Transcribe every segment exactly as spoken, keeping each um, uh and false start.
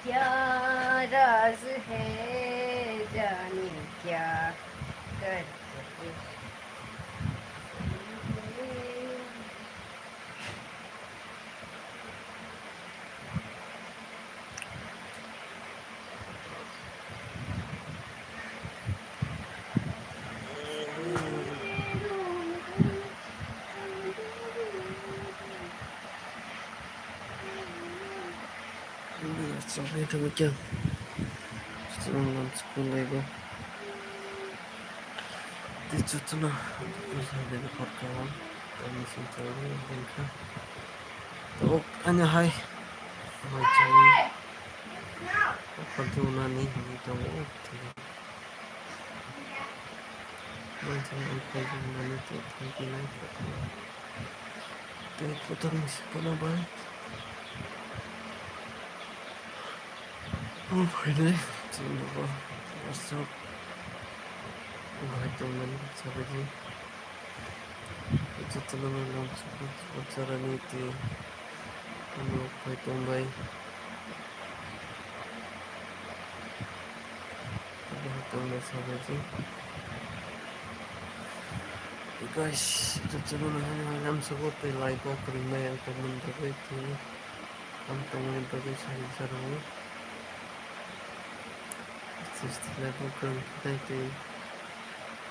क्या राज है, जाने क्या करते हैं। Chokni thangwi khe chwng lam chukui laibo. Tei chuchuna bwsai de khorka o tei machine chawui wngkha. Tok ani hai mai chawui khorka unani hinwi tongo. Manchang ang kaijakmani tei thangpinai kotor. Tei kotorni sipano bai. O phainai chwng nogo aswk bahai tongmani sabaidi. Jotono lamsok o charani tei ano phai tongbai. Bahai tongmani sabaidi. Guys, jotono hai hai lamsok o tei live o kwrwngmaya ang tongmani bagwi tei. Ang tongmani bagwi sari sarwi. Sixty level kwrwng khe tei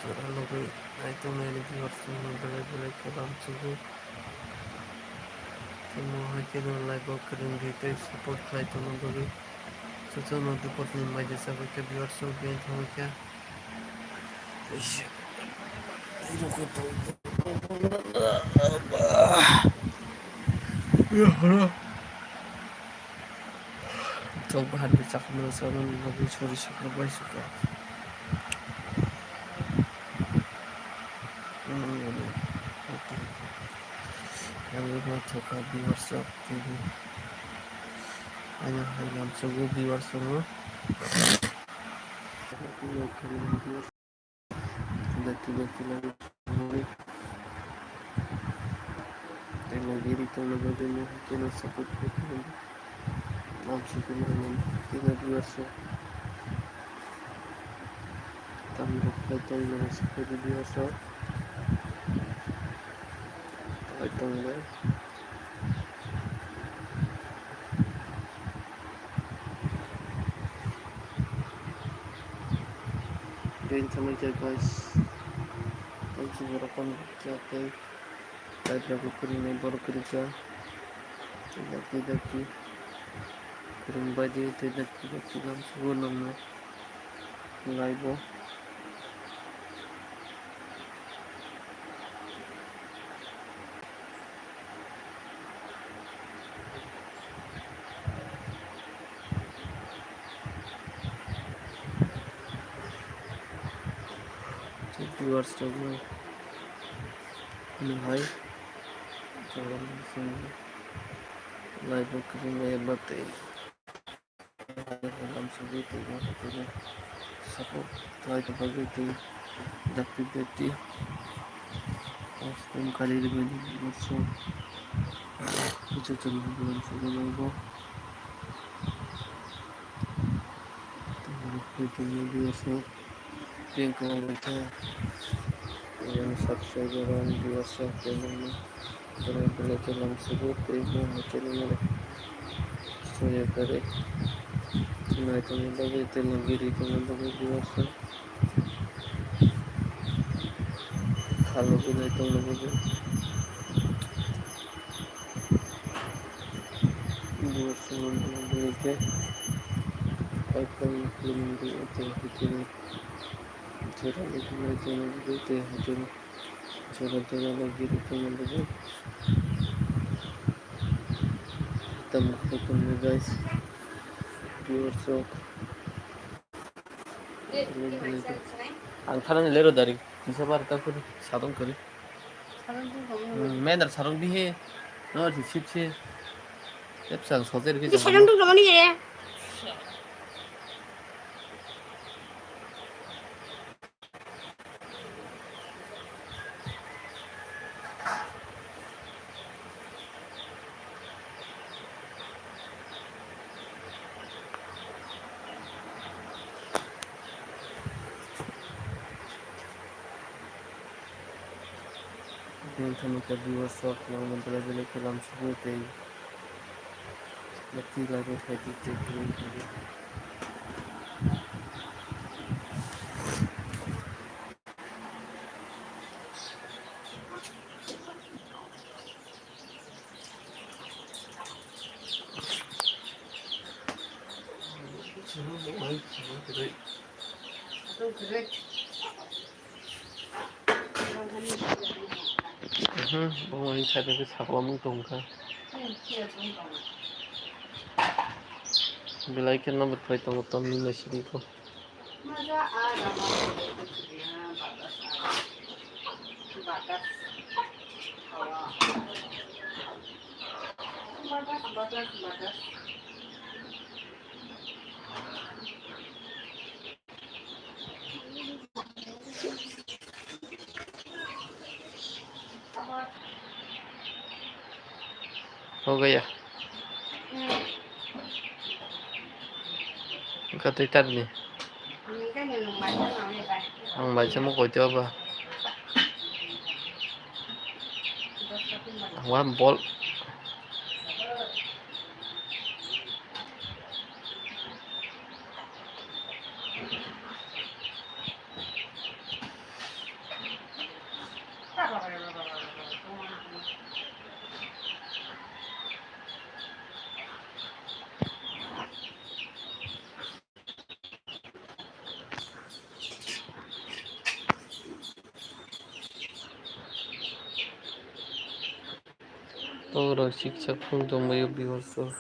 jora logwi naitok naini viewers rokno belai belai khe lamsugo. Tei mo hai kheno live o kwrwng ri tei support khlai tongna bagwi jotono dopor ni maija chabai khe viewers rok bini thangwi khe. Chok bahar ni chakmani chakmani bagwi sori sokra bai sokra. Ang ma thoka viewers rok tini. Ano hai lamsugo viewers rok. Dakti dakti lagi. Tei lagi ri tongna bagwi no keno support khlai tongmani. Lamsok khe tini viewers rok. Tam rok khlai tongmani support viewers rok. Khlai tongmani. Bini thangwi khe guys, tamsok borok kono khe tei live rok kwrwngni borok kwrwngkha. Tei dakti dakti kwrwng baidi tei dakti dakti lamsugo nangno live o. Viewers rok no hai live o kwrwngmaya batwi. Lamsogwi tongma tongma support khlai tongma twi dakti dakti. Aswk kali rwmani borso jotono lamsogwi nangbo. Tongma twi tongma borso. Pink colour wngkha. Yang subscriber ang viewers rok tei nangno belai belai khe lamsugo tei bo hai khe nangmani soya kare. Naitokni bagwi tei logi ri tongna bagwi viewers rok khalogwi naitokna bagwi. Viewers rok nangno bagwi khe kaitor ni film rok tei hai khe. Jora lagi nai tongma bagwi tei hai khe jora jora lagi ri tongma bagwi. Tamo khe tongmani guys. Viewers rok. Ang thana ni lero dari. Kisa bar ta kuri sadong kuri. Sarong tong tong. Hmm, mendar sarong bihe. No, si sip se. Tep sang soter ke. Ini sarong tong tong ni ya. Ang thani ka viewers rok yang belai belai khe lam sugwi tei bati lagwi khaidi tei khlai khaidi. Mhm, bo wngkha khe saklamung tongkha. Belai kheno bwthai tongo, tamni naisidi ko. Ho gaya. Wngkha twi tatni. Ang bai se mo koi tei obo. Ang wa bol. Oro siksa phung tongbaio viewers rok.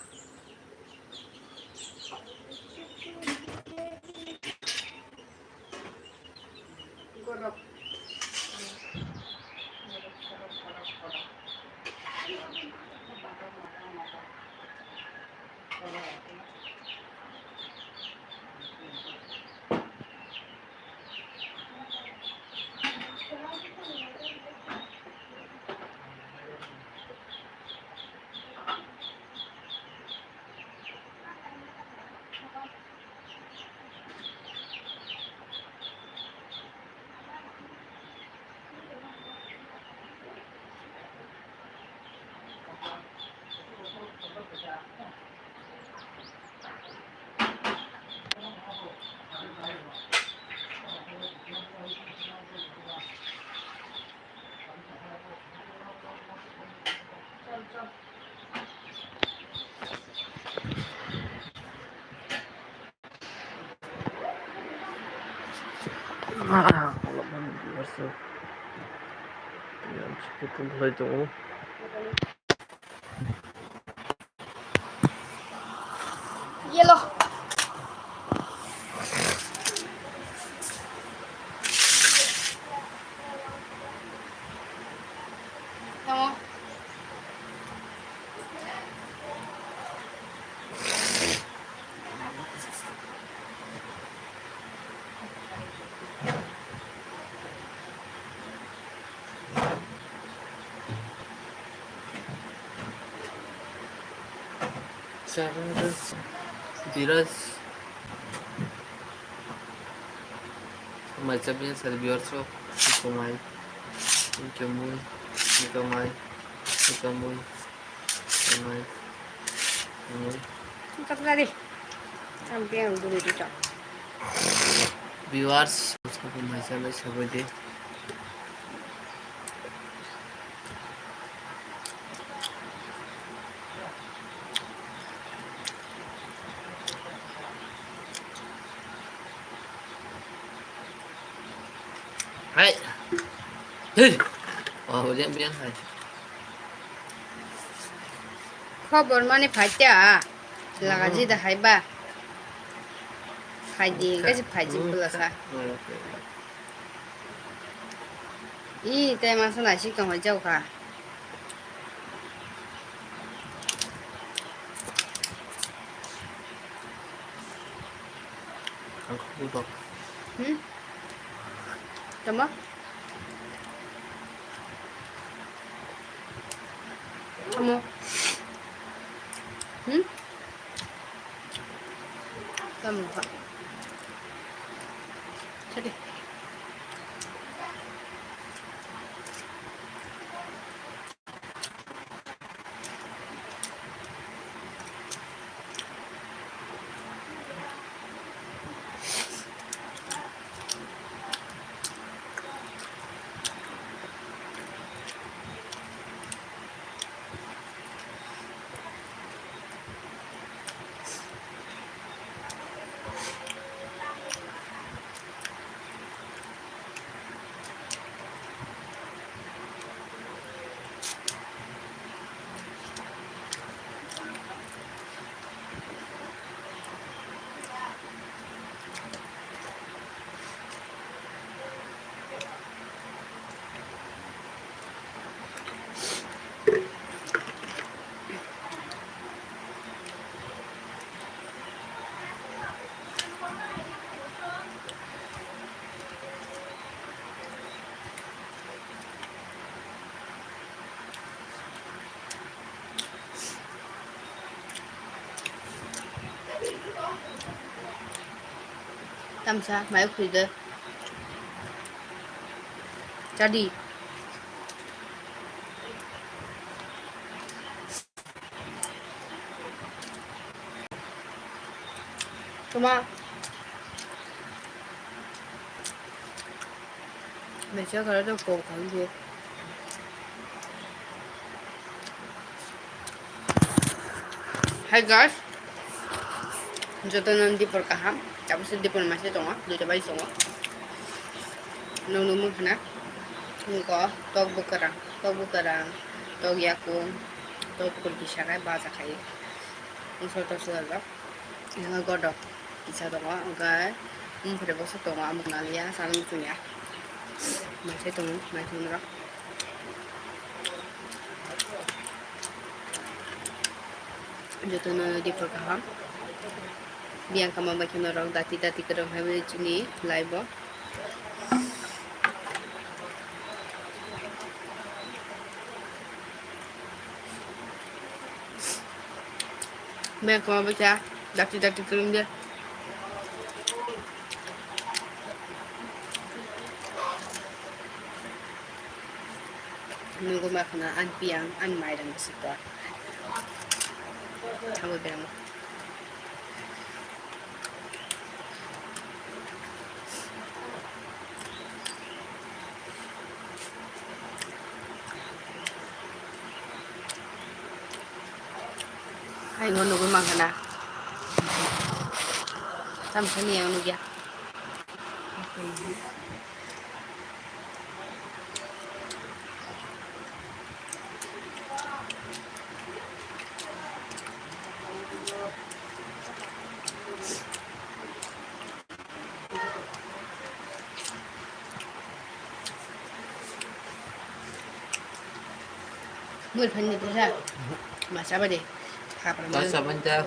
Yellow. Tamo. Biraj. Mai chabi sari viewers rok. Ikamai. Ikamui. Ikamai. Ikamui. Ikamai. Ikamui. Ikamai. Ang biang dulu dito. Viewers, mai chabi sabai de. Hai. Hei. Oh, hujan biang hai. Khobor mani phaikya. Lagaji da hai ba. Phaidi, kasi phaidi bulasa. Ih, tei masa naisik tongwi jaukha. Hmm? Tama? Tama? Hmm? Tamo kha. Sadi. Tamsa, mai khwi de. Chadi. Tuma. Mesa kara to kok thang di. Hi guys, joto no dipor kaham, tabuk se dipor masa tongo, duita bai tongo. Nung nung mung khana, nung ko tok bukarang, tok bukarang, tok yakung, tok kurki sakai baja khai. Nung so tok so jajak. Yang godok kisa tongo, hwnkhe bumphre boso tongo, amuk naliya, sana muchungya. Maisai tongo, maisai norok. Jotono dipor kaham. Biyang kama bai kheno norok dati dati kwrwng hai bai chini live o. Beng koma bwsa dakti dakti kwrwng de. Nungwi ma khna ani biyang ani mairang bwswk kok. Thangwi beramo. Ai no nugwi mankha na. Tamsani ang nugya. Mui phani desa. Masa ba de. Khapra ma. Masa ban ta.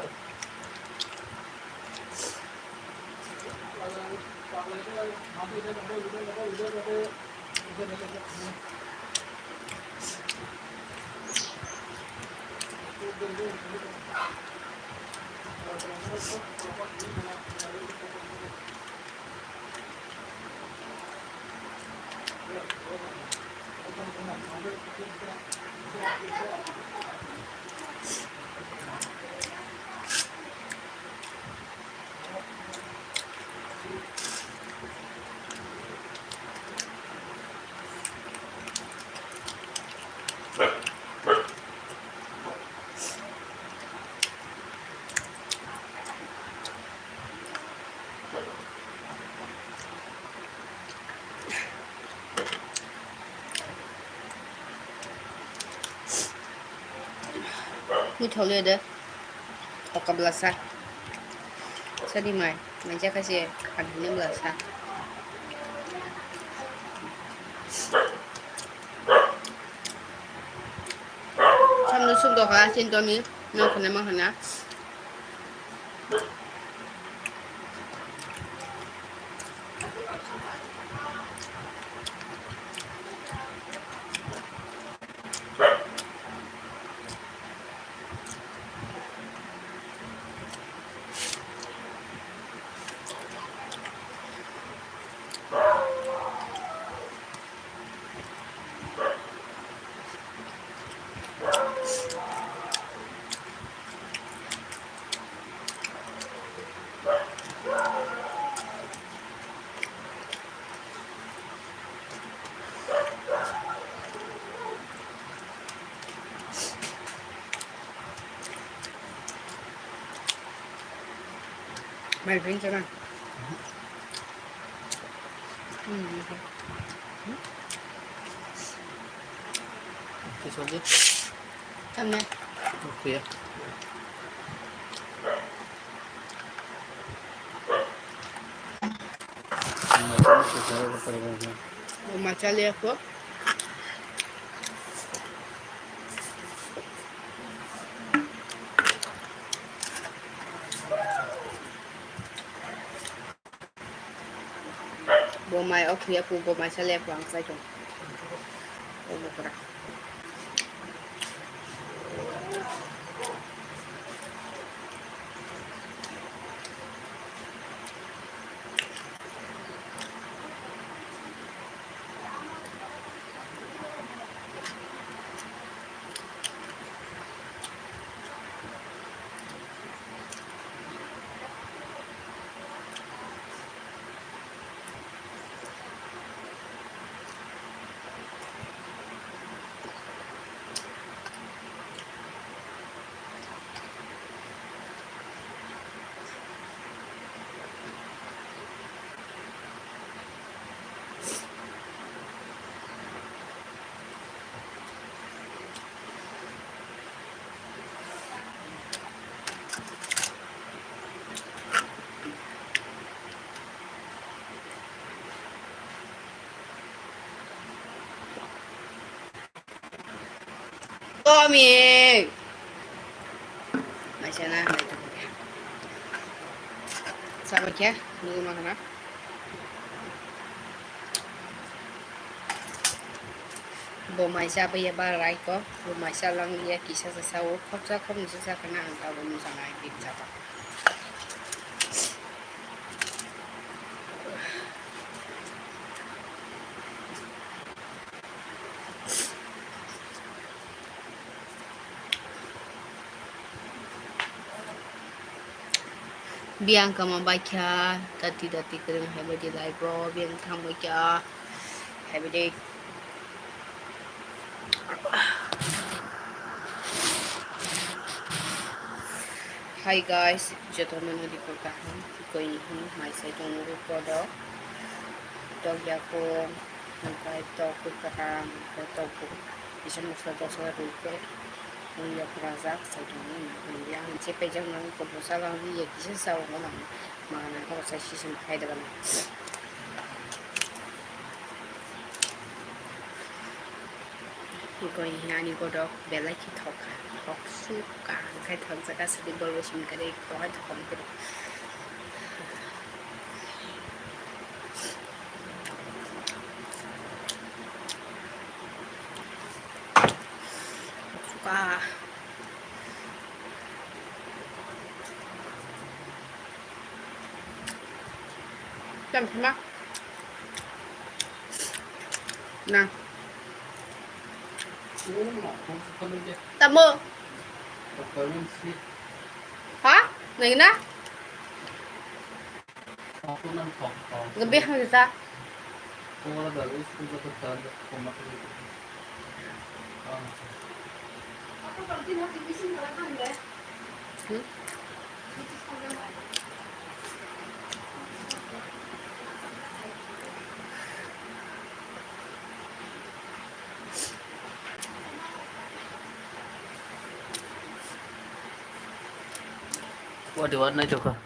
Muithok le de. Oka bwlasa. Sadi mai. Mai jakha se. Ang hini bwlasa. Samno sumdo kha, chini toni. No khana ma khana. Mai bring sana. Hmm, okay. This one is? Tamne. Okay. Bo machali ako. Bo mai o khuya ku, bo mai sa le, bo ang sai tong. O bo kora. Kami. Maisa na, maisa. Sama kya? Nunggu makan na. Bo maisa apa ya ba rai ko? Bo maisa lang ya kisa sa sa o khopsa khop nisa sa kana ang ta bo nisa nai dik sa ba. Biyang kama baikha, dati dati kwrwng hai baidi life o, biyang thang baikha, hai baidi. Hi guys, jotono nini kok kaham, koi hi, mai sai tongo product, dok yakung, hingkai tok kwkhrang, tok bu, kisa mosla dosa rwi khe, wng yok rajak, sai tongo, yang je paijak nang, kobor sala wngya, kisa sa wngo nang, mangan nang, kok sai sising khai da gana. Goi ani godok belai khe thok kha, thok suk kha, hwnkhe thok jaka sidi bol bo simi kari kohai thok kha. Suka. Tama. Na. Tamo. Ha? Nai na? Gabi hang sa. What do you want? Nai to ka.